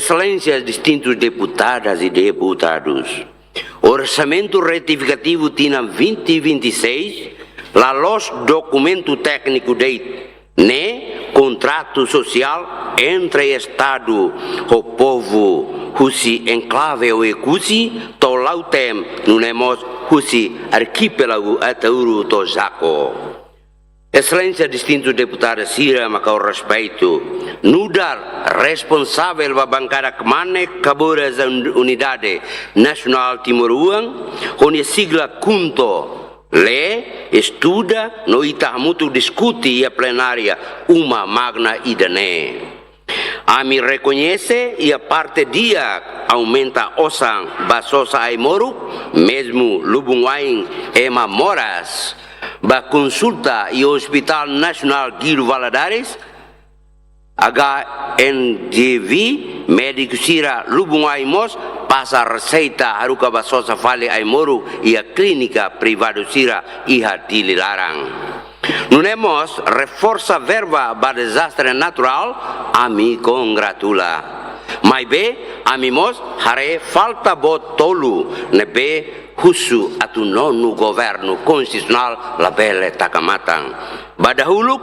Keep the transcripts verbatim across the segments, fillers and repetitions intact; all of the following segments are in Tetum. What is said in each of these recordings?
Exelénsias distintus deputadas e deputadus, orsamentu retifikativu tinan vinte vinte e seis la loos dokumentu tékniku de'it, ne'e kontratu sosiál entre Estadu ho povu husi enklave Oekusi to'o Lautém, nune'e mós husi arkipélagu Ataúru to'o Jaco. Exelénsia distintus deputadu sira mak ha'u respeitu, nu'udar responsavel ba bankada Kmanek Kaburas Unidade Nasionál Timoroan, ho nia sigla KHUNTO, lee, estuda no ita hamutuk diskute iha plenária uma magna ida-ne'e. Ami rekoñese iha parte di'ak aumenta osan ba sosa ai-moruk, mezmu lubun-wa'in ema moras, ba konsulta iha Hospital Nasionál Guido Valadares, H N G V, médiku sira lubun-wa'in mós pasa reseita haruka ba sosa fali ai-moruk iha klínika privadu sira iha Dili laran. Nune'e mós reforsa verba ba dezastre naturál, ami kongratula. Maibé, ami mós haree falta boot tolu ne'ebé husu atu nonu governu konstitusionál labele taka matan. Ba dahuluk,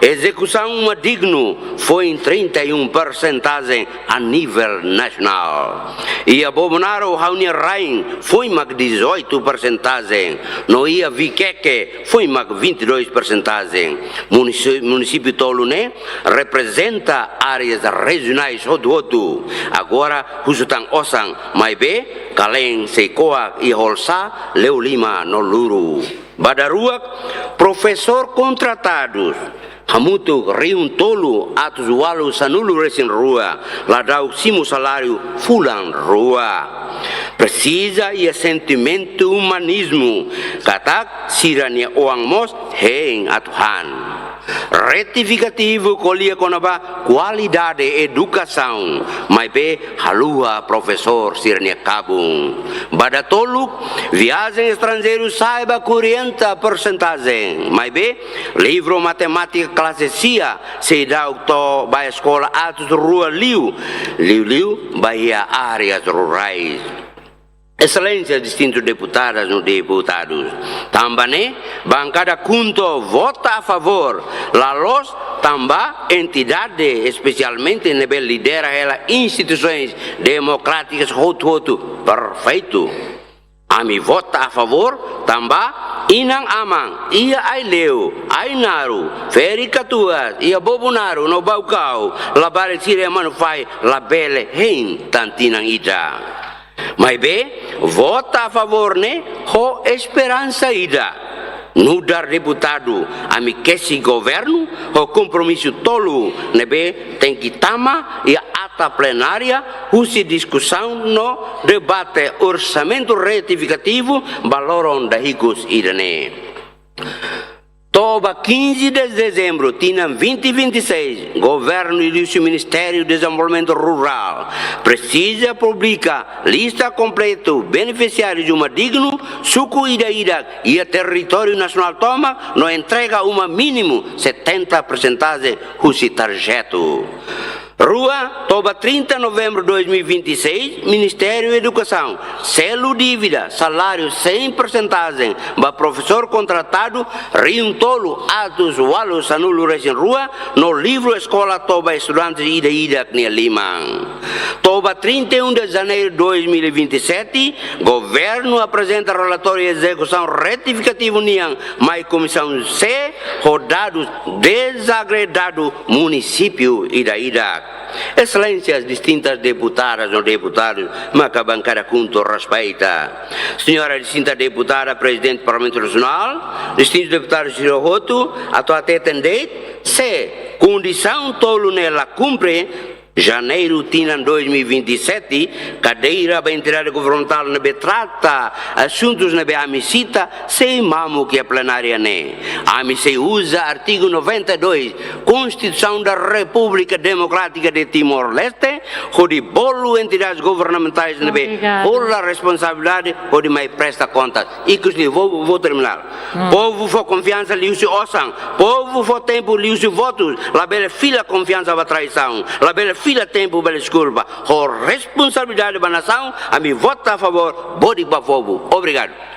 ezekusaun uma dignu foin trinta e um persentajen a nivel nasionál. Iha Bobonaro, ha'u-nia rain, foin mak dezoito persentajen, no iha Viqueque foin mak vinte e dois persentajen. Munisi-, munisípiu tolu ne'e reprezenta áreas rejionais hotu-hotu. Agora husu tan osan, maibé kalen sei ko'ak iha Holsá, Leolima no Luru. Ba daruak, profesór kontratadus hamutuk rihun tolu atus ualu sanulu resin rua, ladauk simu saláriu fulan rua. Presiza iha sentimentu umanizmu, katak sira-nia oan mós hein atu han. Retifikativu ko'alia kona-ba kualidade edukasaun, maibé haluha profesór sira-nia kabun. Ba datoluk, viajen estranjeiru sa'e ba kuarenta persentajen, maibé livru matemátika klase sia seidauk to'o ba eskola atus rua liu, liuliu ba iha áreas rurais. Exelénsia distintus deputadas no deputadus, tanba ne'e, bankada KHUNTO vota a favór, la loos tanba entidade, espesialmente ne'ebé lidera hela instituisoens demokrátikas hotu-hotu perfeitu. Ami vota a favór tanba inan-aman iha Aileu, Ainaro, Feri Katuas, iha Bobonaro no Baucau, labarik sira Manufahi labele hein tan tinan ida. Maibé, vota a favór ne'e ho esperansa ida. Nu'udar deputadu, ami kesi governu ho kompromisu tolu ne'ebé tenke tama iha ata plenária husi diskusaun no debate orsamentu retifikativu ba loron dahikus ida-ne'e. To'o ba quinze de dezembro tinan vinte vinte e seis, governu liuhusi Ministériu Dezenvolvimentu Rurál presiza publika lista kompletu benefisiáriu uma dignu suku ida-idak iha territóriu nasionál tomak no entrega uma mínimu setenta persentajen husi tarjetu. Rua, to'o ba trinta novembro dois mil e vinte e seis, Ministériu Edukasaun selu dívida saláriu cem persentajen ba profesór kontratadu rihun tolu atus ualu sanulu resin rua no livru eskola to'o ba estudante ida-idak nia liman. To'o ba trinta e um de janeiro dois mil e vinte e sete, governu aprezenta relatóriu ezekusaun retifikativu nian mai Komisaun C ho dadus dezagregadu munisípiu ida-idak. Exelénsias distintas deputadas no deputadus maka bankada KHUNTO respeita. Señora distinta deputada, Prezidente Parlamentu Nasionál, distintus deputadus sira hotu, atu hateten de'it, se kondisaun tolu ne'e la kumpre, janeiru tinan dois mil e vinte e sete, kadeira ba entidade governamentál ne'ebé trata asuntus ne'ebé ami sita, sei mamuk iha plenária ne'e. Ami sei uza artigu noventa e dois Konstituisaun da Repúblika Demokrátika de Timor-Leste, hodi bolu entidades governamentais ne'ebé Obrigada. Hola responsabilidade, hodi mai presta kontas. Ikus liu, vou, vou terminar. Hum. Povu fó konfiansa liuhusi osan, povu fó tempu liuhusi votus, labele fila konfiansa ba traisaun, labele fila tempu ba deskulpa, ho responsabilidade ba nasaun, ami vota a favór, bodik ba povu. Obrigadu.